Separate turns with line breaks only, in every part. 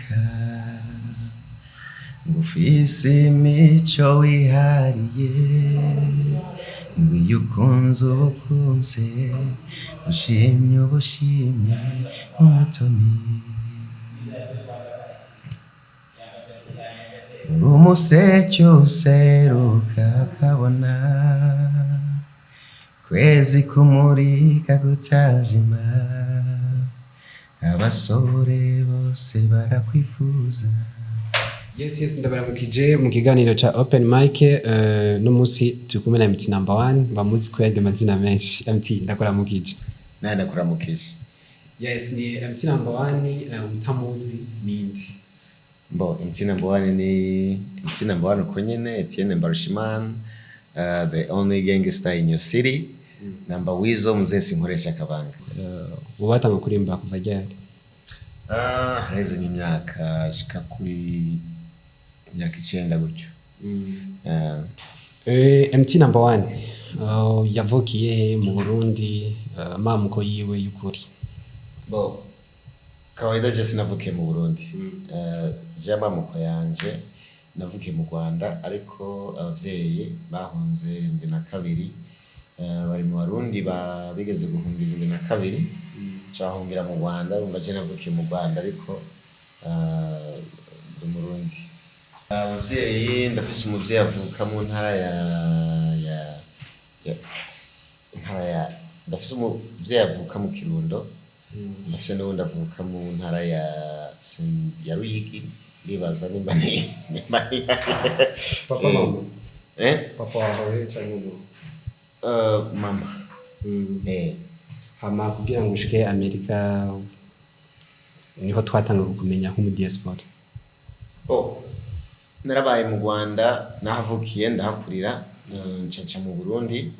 Amerika, ngo ufise imico wihariye, ngo iyo ukunze uba ukunze, ushimye uba ushimye, nk'umutoni. Uri umuseke useruka akabona, kwezi kumurika kutazima, abasore bose barakwifuza.
Yes, ndabaramukije mu kiganiro ca Open Mic. No munsi turi kumwe na MT Number One, bamuzi ko yandi mazina menshi. MT, ndakuramukije.
Nawe ndakuramukije.
Yes, ni MT Number One. Utamuzi ninde?
Bo, MT Number One ni MT Number One uko nyene, Etienne Mbarushimana, the only gangster in your city, number wizo mzee, sinkoresha akabanga.
Ubu batanga kuririmba kuva ryari?
Ah, hareze nk'imyaka shika kuri imyaka 9 gutyo.
MT Number One yavukiye he mu Burundi, mamuko yiwe y'ukuri?
Bo, kawaida je sinavukiye mu Burundi. Je amamuko yanje navukiye mu Rwanda, ariko abavyeyi bahunze 72. Bari mu Barundi bigeze guhunga 72, cahungira mu Rwanda. Urumva je navukiye mu Rwanda, ariko ndi Umurundi. Abavyeyi, ndafise umuvyeyi avuka mu ntara ya intara ya, ndafise umuvyeyi avuka mu Kirundo, ndafise n'uwundi avuka mu ntara ya Ruyigi, ndibaza nimba ni
Papa, mama?
Eh?
Papa wawe cyangwa mama?
Mama. Eh.
Hama kugira ngo ushike Amerika, niho twatanga kumenya nk'umu diaspora?
Oh, narabaye mu Rwanda, nahavukiye, ndahakurira, nca nca mu Burundi,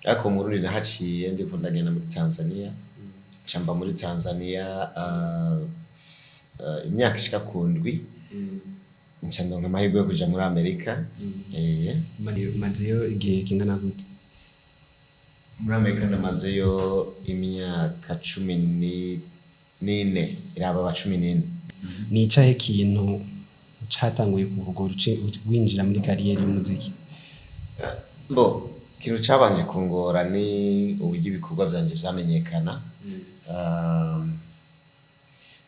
ariko mu Burundi nahaciye ndiko ndagenda muri Tanzania, nca mba muri Tanzania imyaka ishika ku 7, nca ndonka amahirwe yo kuja muri Amerika.
Umazeyo igihe kingana gute?
Muri Amerika ndamazeyo imyaka 14, irababa 14.
Ni icahe kintu catanguye kukugora winjira muri carrière y'umuziki?
Bo, ikintu cabanje kungora ni uburyo ibikorwa vyanje vyamenyekana.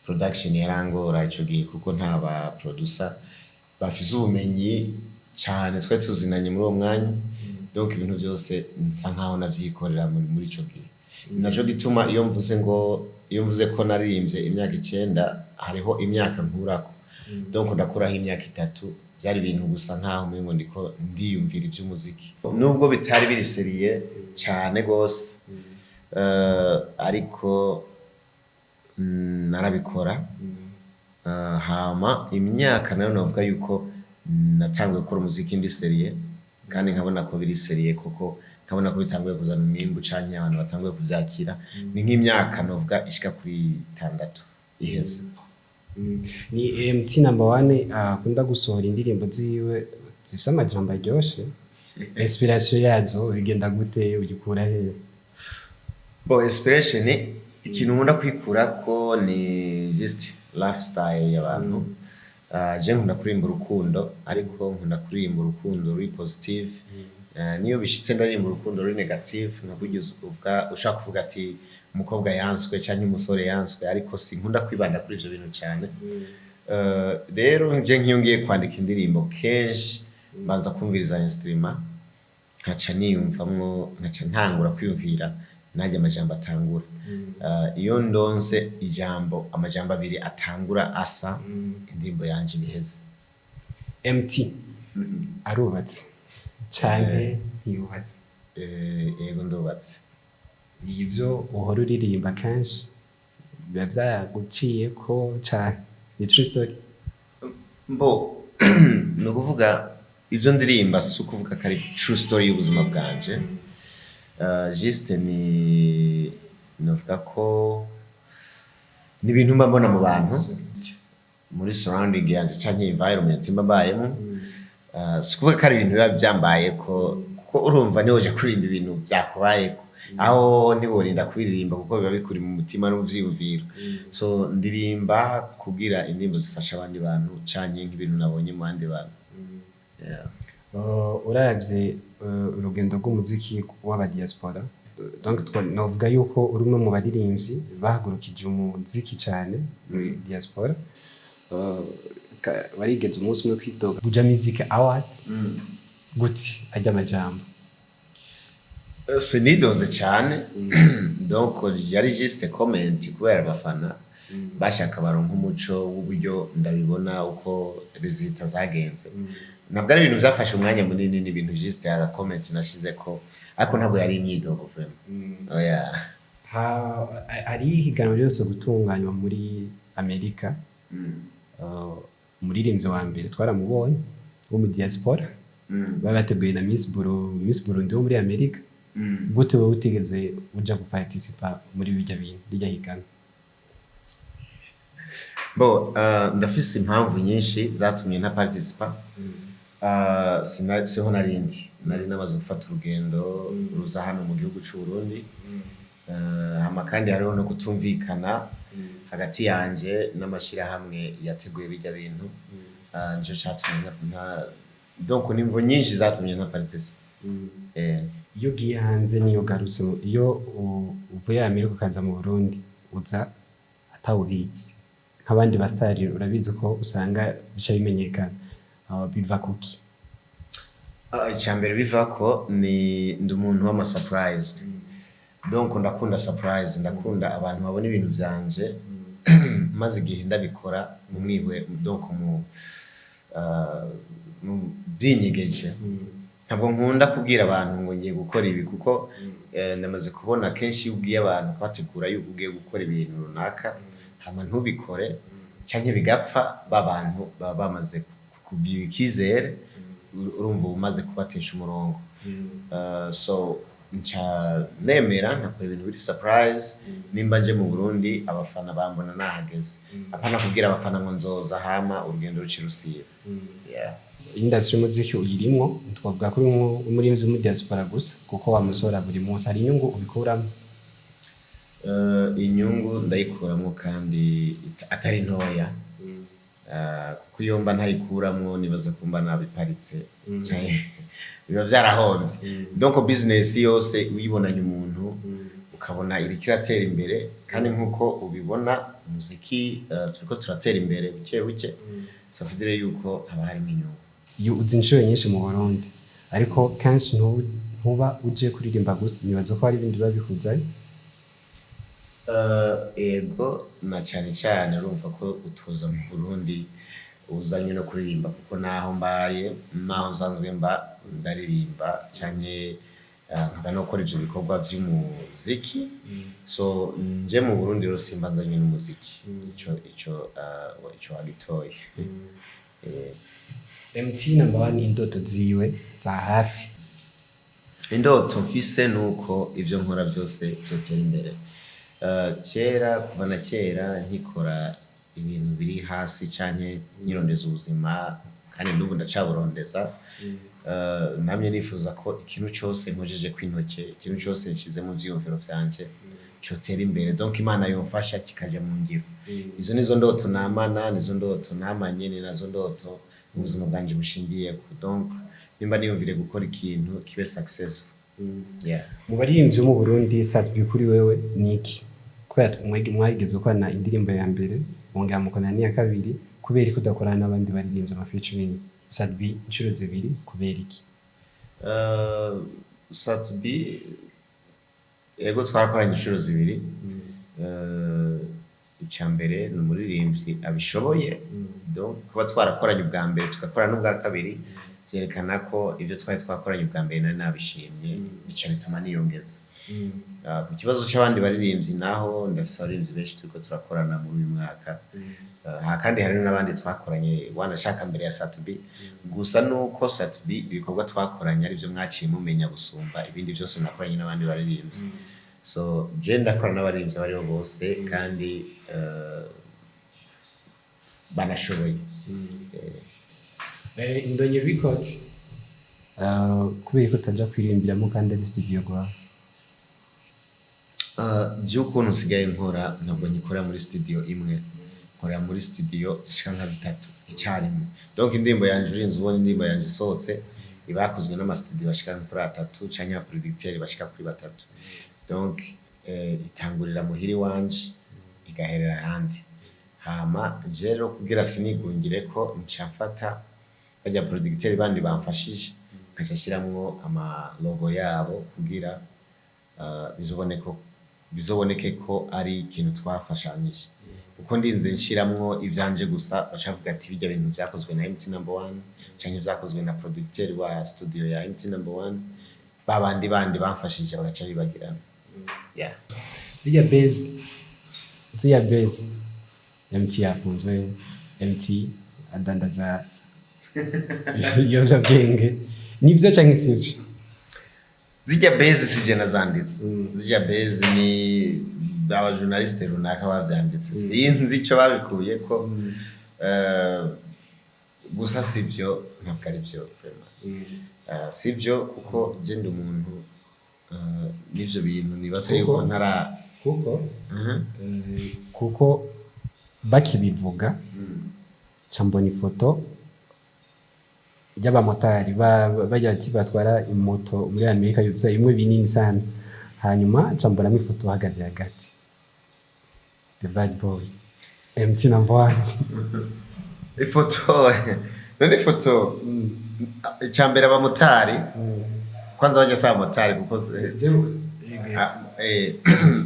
Production yarangora ico gihe, kuko nta ba producer bafise ubumenyi cane twari tuzinanye muri uwo mwanya. Donc ibintu vyose nsa nkaho navyikorera muri ico gihe. Naco gituma iyo mvuze ngo, iyo mvuze ko naririmbye imyaka 9, hariho imyaka nkurako, donc ndakuraho imyaka 3. Byari ibintu gusa nkaho umengo ndiko ndiyumvira ivy'umuziki, nubwo bitari biri sérieux cane gose, ariko narabikora. Hama imyaka nayo novuga yuko natanguye gukora umuziki ndi sérieux, kandi nkabona ko biri sérieux, kuko nkabona ko bitanguye kuzana umwimbu canke abantu batanguye kuvyakira, ni nk'imyaka novuga ishika kuri 6 iheze.
Ni MT Number One akunda gusohora indirimbo ziwe zifise amajambo aryoshe. Inspiration yazo bigenda gute, uyikura he?
Bo, inspiration, ikintu nkunda kwikurako ni just lifestyle y'abantu. Je nkunda kuririmba urukundo, ariko nkunda kuririmba urukundo ruri positive. Niyo bishitse ndaririmba urukundo ruri negative, nka kurya uvuga, ushaka kuvuga ati umukobwa yanswe canke umusore yanswe, ariko sinkunda kwibanda kuri ivyo bintu cane. Rero nje nk'iyo ngiye kwandika indirimbo, kenshi mbanza kumviriza instrument, nkaca niyumvamwo, nkaca ntangura kwiyumvira najye amajambo atangura. Iyo ndonse ijambo, amajambo abiri atangura asa, indirimbo yanje ibiheze.
MT arubatse canke ntiyubatse?
Yego, ndubatse.
Ivyo uhora uririmba kenshi biba vyaguciyeko cane, ni true story?
Mbo, ni ukuvuga ivyo ndirimba si ukuvuga ko ari true story y'ubuzima bwanje. Juste ni novuga ko ni ibintu mba mbona mu bantu, muri surrounding yanje canke environment mba mbayemo. Si ukuvuga ko ari ibintu biba vyambayeko, kuko urumva niwoja kuririmba ibintu vyakubayeko. Aho ntiborinda kuririmba kuko biba bikuri mu mutima no mu vyiyumviro. So ndirimba kugira indirimbo zifasha abandi bantu canke nk'ibintu nabonye mu bandi bantu. Yeah.
Uravye urugendo rw'umuziki w'aba diaspora, donc novuga yuko uri umwe mu baririmbyi bahagurukije umuziki cyane muri diaspora. Warigeze umunsi umwe kwidoga Buja Music Award gute ajya amajambo?
Sinidoze cyane, donc yari juste comment kubera abafana bashaka baronka umuco w'uburyo ndabibona uko résultats zagenze. Ntabwo ari ibintu byafashe umwanya munini, ni ibintu juste ya comment nashize ko, ariko ntabwo yari imyidogo vraiment, oya.
Hari ihiganwa ryose gutunganywa muri Amerika. Umuririmbyi wa mbere twaramubonye wo mu diaspora, baba bateguye na Miss Burundi wo muri Amerika. Gute wowe utigeze uja guparticipa muri bijya bintu, rijya higanwa?
Bo ndafise impamvu nyinshi zatumye nta participa. Siho narindi, nari namaze gufata urugendo ruza hano mu gihugu c'u Burundi. Hama kandi hariho no kutumvikana hagati yanje n'amashirahamwe yateguye bijya bintu. Nico catumye donc nimvo nyinshi zatumye nta participa.
Iyo ugiye hanze niyo ugarutse, iyo uvuye Amerika ukaza mu Burundi, uza atawubizi nk'abandi basitari, urabizi ko usanga bica bimenyekana. Biva kuki?
Icya mbere bivako ni ndi umuntu w'ama surprise, donc ndakunda surprise, ndakunda abantu babona ibintu vyanje maze igihe ndabikora mu mwihwe, donc mu byinyegeje. Ntabwo nkunda kubwira abantu ngo ngiye gukora ibi, kuko ndamaze kubona kenshi iyo ubwiye abantu ukabategura yuko ugiye gukora ibintu runaka, hama ntubikore canke bigapfa, ba bantu baba bamaze kukugira icyizere, urumva uba umaze kubatesha umurongo. So nca nemera nkakora ibintu biri surprise. Nimba nje mu Burundi, abafana bambona nahageze, apana kubwira abafana ngo nzoza hama urugendo ruci rusiba. Yeah.
Industry y'umuziki uyirimwo, twavuga ko uri umuririmbyi wo muri diaspora gusa, kuko wamusora buri munsi, hari inyungu ubikuramo?
Inyungu ndayikuramwo kandi atari ntoya. Kuko iyo mba ntayikuramwo nibaza ko mba nabiparitse canke biba vyarahombye. Donc business yose uyibonanye umuntu ukabona iriko iratera imbere, kandi nkuko ubibona umuziki turiko turatera imbere buke buke, ça veut dire yuko haba harimo inyungu.
Iyo uzi inshuro nyinshi mu Burundi, ariko kenshi ntuba uje kuririmba gusa, nibaza ko hari ibindi biba bikuzanye.
Ego, na cane cane urumva ko utuza mu Burundi uzanywe no kuririmba, kuko naho mbaye, naho nsanzwe mba ndaririmba canke nkaba no gukora ivyo bikorwa vy'umuziki. So nje mu Burundi rero simba nzanywe n'umuziki, ico wagitoye.
MT number one, indoto ziwe za hafi?
Indoto mfise nuko ivyo nkora byose byotera imbere. Kera, kuva na kera nkikora ibintu biri hasi canke nkirondeza ubuzima, kandi n'ubu ndacaburondeza, namye nifuza ko ikintu cyose nkojeje kw'intoke, ikintu cyose nshize mu vyiyumviro vyanje cotera imbere, donc Imana yomfasha kikaja mu ngiro. Izo nizo ndoto namana, nizo ndoto namanye, ni nazo ndoto ubuzima bwanje bushingiyeko. Donc nimba niyumvire gukora ikintu, kibe successful, yeah.
Mu baririmbyi bo mu Burundi, Sat-B kuri wewe ni iki? Kubera mwageze gukorana indirimbo ya mbere, mwongera mukorana n'iya kabiri, kubera iki udakorana n'abandi baririmbyi ama featuring? Sat-B inshuro zibiri, kubera iki?
Sat-B, ego, twarakoranye inshuro zibiri. Icya mbere ni umuririmbyi abishoboye, donc kuba twarakoranye ubwa mbere tugakora n'ubwa kabiri byerekana ko ibyo twari twakoranye ubwa mbere nari nabishimye, bica bituma niyongeza. Ku kibazo cy'abandi baririmbyi naho, ndafise abaririmbyi benshi turiko turakorana muri uyu mwaka. Kandi hari n'abandi twakoranye wanashaka mbere ya Sat-B, gusa nuko Sat-B ibikorwa twakoranye arivyo mwaciye mumenya gusumba ibindi byose nakoranye n'abandi baririmbyi. So je ndakora n'abaririmbyi abo aribo bose kandi banashoboye.
Indonyi Records, kubera ko utaja kuririmbiramo kandi ari studio gwawe?
Je ukuntu nsigaye nkora, ntabwo nkikora muri studio imwe, nkorera muri studio zishika nka zitatu icarimwe. Donc indirimbo yanje, urinze ubona indirimbo yanje isohotse, iba yakozwe n'amastudio bashika nko kuri atatu canke abaproducteur bashika kuri batatu. Donc itangurira muhira iwanje, igaherera ahandi. Hama je rero kugira sinigungire ko nca mfata barya producteur bandi bamfashije, nkaca nshiramwo ama logo yabo kugira bizoboneke ko ari ikintu twafashanyije, kuko ndinze nshiramwo ivyanje gusa, baca bavuga ati bijya bintu vyakozwe na MT number one canke vyakozwe na producteur wa studio ya MT number one, babandi bandi bamfashije bagaca bibagirana, yeah.
Ziriya buzz, MT yafunzwe, MT adandaza ibiyovyabwenge, nivyo canke sivyo?
Zijya buzz sije nazanditse. Zijya buzz ni abajournaliste runaka bavyanditse, sinzi ico babikuye ko. Gusa sivyo, ntabwo ari byo vraiment. Sivyo, kuko je ndi umuntu n'ivyo bintu nibaza yuko ntara
Kuko kuko bakibivuga ca mbona ifoto y'abamotari barya ati batwara imoto muri Amerika bivya bimwe binini sana, hanyuma ca mbonamo ifoto uhagaze hagati, the bad boy MT number one.
Ifoto none, ifoto icya mbere, abamotari kwanza bajya saba abamotari kuko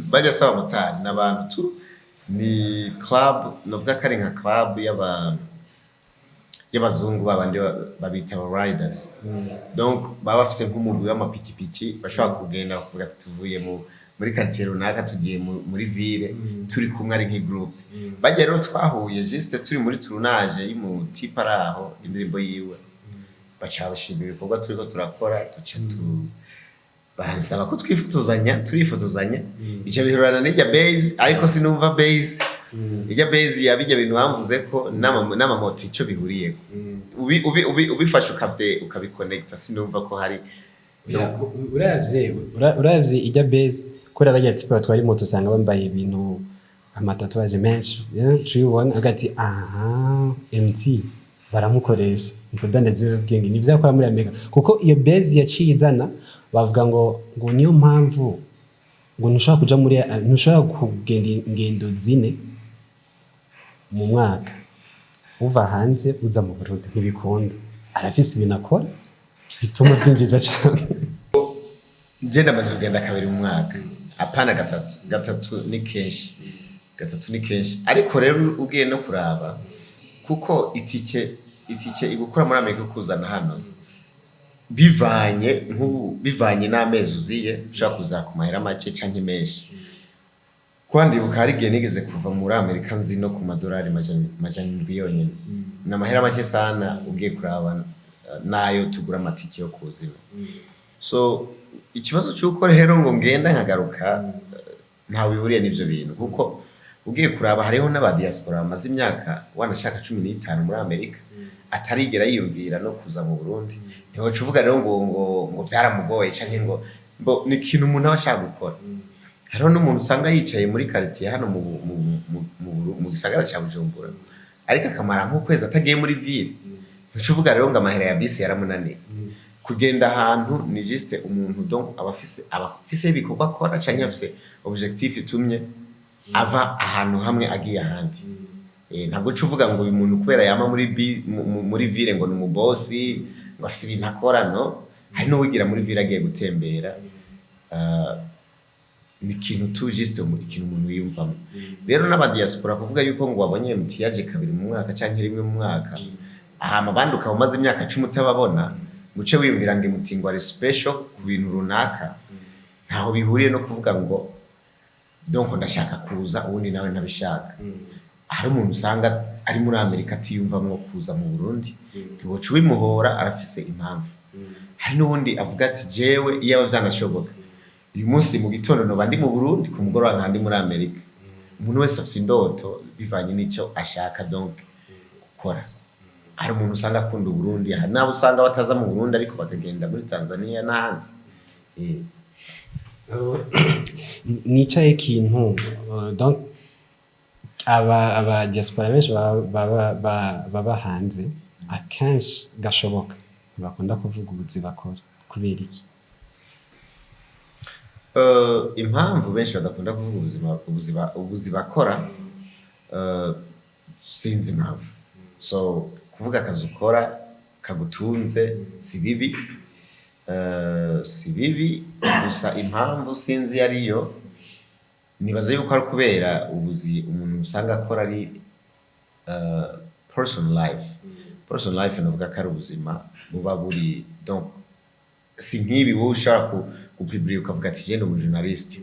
bajya saba abamotari ni abantu tu, ni club, navuga ko ari nka club y'abazungu babandi babita aba riders. Donc baba bafise nk'umugwi w'amapikipiki bashobora kugenda bakavuga ati tuvuye muri quartier runaka, tugiye muri ville, turi kumwe ari nk'igroupe. Bajya rero twahuye juste turi muri tournage y'umutipe ari aho indirimbo yiwe, baca bashima ibikorwa turiko turakora, duca tu bansaba ko twifotozanya, turifotozanya, ico bihurana n'irya buzz. Ariko sinumva buzz, irya buzz ya bijya bintu bamvuze ko n'amamoto ico bihuriyeko. Ubifashe ukabikonekta, sinumva ko hari.
Uravye ijya buzz, kubera barya type batwara imoto usanga bambaye ibintu, amatatouage menshi, cuyibona agati aha MT baramukoresha mu kudandaza ibiyobyabwenge, nivyo akora muri Amerika. Kuko iyo buzz yaciye izana bavuga ngo niyo mpamvu ngo ntushobora kuja muri, ntushobora kugenda ingendo zine mu mwaka uva hanze uza mu Burundi, ntibikunda. Arafise ibintu akora bituma vyinjiza cane.
Je ndamaze kugenda kabiri mu mwaka, apana gatatu. Gatatu ni kenshi, gatatu ni kenshi. Ariko rero ugiye no kuraba, kuko itike igukura muri Amerika kuzana hano, bivanye nk'ubu, bivanye n'amezi uziye, ushobora kuza ku mahera make canke menshi. Kuba ndibuka hari igihe nigeze kuva muri Amerika nzi no ku madolari 700 yonyene, ni amahera make sana ugiye kuraba nayo tugura amatike yo kuzima. So ikibazo cy'uko rero ngo ngenda nkagaruka, ntawe bihuriye n'ivyo bintu, kuko ugiye kuraba hariho n'aba diaspora bamaze imyaka wanashaka 15 muri Amerika atarigera yiyumvira no kuza mu Burundi. Ntiwoca uvuga rero ngo byaramugoye canke ngo ni ikintu umuntu aba ashaka gukora. Hariho n'umuntu usanga yicaye muri quartier hano mu gisagara ca Bujumbura, ariko akamara nk'ukwezi atagiye muri ville. Ntuca uvuga rero ngo amahera ya bisi yaramunaniye kugenda ahantu. Ni juste umuntu donc aba afise ibikorwa akora canke afise objectif itumye ava ahantu hamwe agiye ahandi. Ntabwo uca uvuga ngo uyu muntu kubera yama muri ville ngo ni umubosi, ngo afise ibintu akora. No hari n'uwigira muri ville agiye gutembera. Ni ikintu tu juste ikintu umuntu yiyumvamo. Rero n'abadiaspora kuvuga yuko ngo wabonye MT yaje kabiri mu mwaka canke rimwe mu mwaka, hama abandi ukaba umaze imyaka 10 utababona, nguce wiyumvira ngo MT ngo ari special ku bintu runaka, ntaho bihuriye no kuvuga ngo donc ndashaka kuza, ubundi nawe ntabishaka. Hari umuntu usanga ari muri Amerika atiyumvamwo kuza mu Burundi, ntiwoca ubimuhora, arafise impamvu. Hari n'ubundi avuga ati jewe iyo aba vyanashoboka uyu munsi mu gitondo noba ndi mu Burundi, ku mugoroba nkaba ndi muri Amerika. Umuntu wese afise indoto bivanye n'ico ashaka donc gukora. Hari umuntu usanga akunda Uburundi, hari n'abo usanga bataza mu Burundi ariko bakagenda muri Tanzania n'ahandi.
Nicaye ikintu donc aba diaspora benshi baba hanze, akenshi gashoboka ntibakunda kuvuga ubuzi bakora. Kubera iki?
Impamvu benshi badakunda kuvuga ubuzima ubuzima ubuzi bakora, sinzi impamvu. So kuvuga akazi ukora kagutunze si bibi, si bibi. Gusa impamvu sinzi iyo ariyo. Nibaza yuko ari kubera ubuzi umuntu usanga akora ari personal life. Personal life navuga ko ari ubuzima buba buri, donc si nk'ibi wowe ushobora gupublier ukavuga ati: "Je ndi umujournaliste,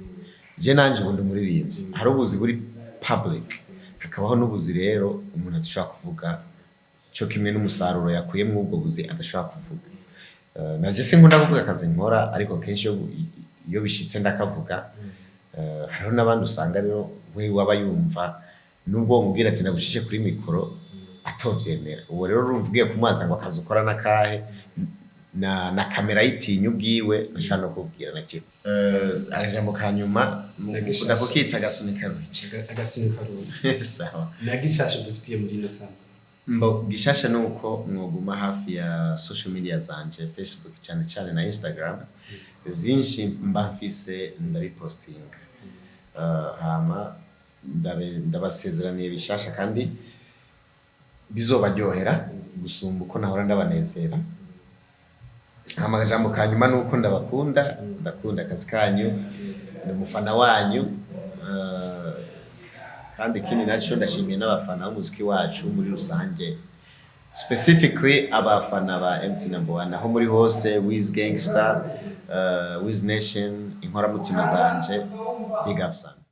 je nanje ubu ndi umuririmbyi." Hari ubuzi buri public, hakabaho n'ubuzi rero umuntu adashobora kuvuga, cyo kimwe n'umusaruro yakuye muri ubwo buzi adashobora kuvuga. Naje sinkunda kuvuga akazi nkora, ariko kenshi iyo bishitse ndakavuga. Hariho n'abandi usanga rero we waba yumva nubwo wamubwira ati nagushishe kuri mikoro atovyemera. Uwo rero urumva ugiye kumubaza ngo akazi ukora n'akahe, na kamera yitinya ubwiwe, ntashobora no kubwira na kimwe. Akajambo ka nyuma
Nagishashe.
mukunda kukita agasunika rugi.
Agasunika rugi.
Sawa.
Nagishashe dufitiye muri ino sama.
Mbo gishasha nuko mwoguma hafi ya social media zanje, Facebook cyane cyane na Instagram. Byinshi mba mfise ndabipostinga. Hama ndabasezeraniye bishasha kandi bizobaryohera gusumba uko nahora ndabanezera. Hama akajambo ka nyuma nuko ndabakunda, ndakunda akazi kanyu, ni umufana wanyu. Kandi ikindi naco, ndashimiye n'abafana b'umuziki wacu muri rusange, specifically abafana ba MT Number One aho muri hose, Wiz Gangster, Wiz Nation, inkoramutima zanje, big up sana.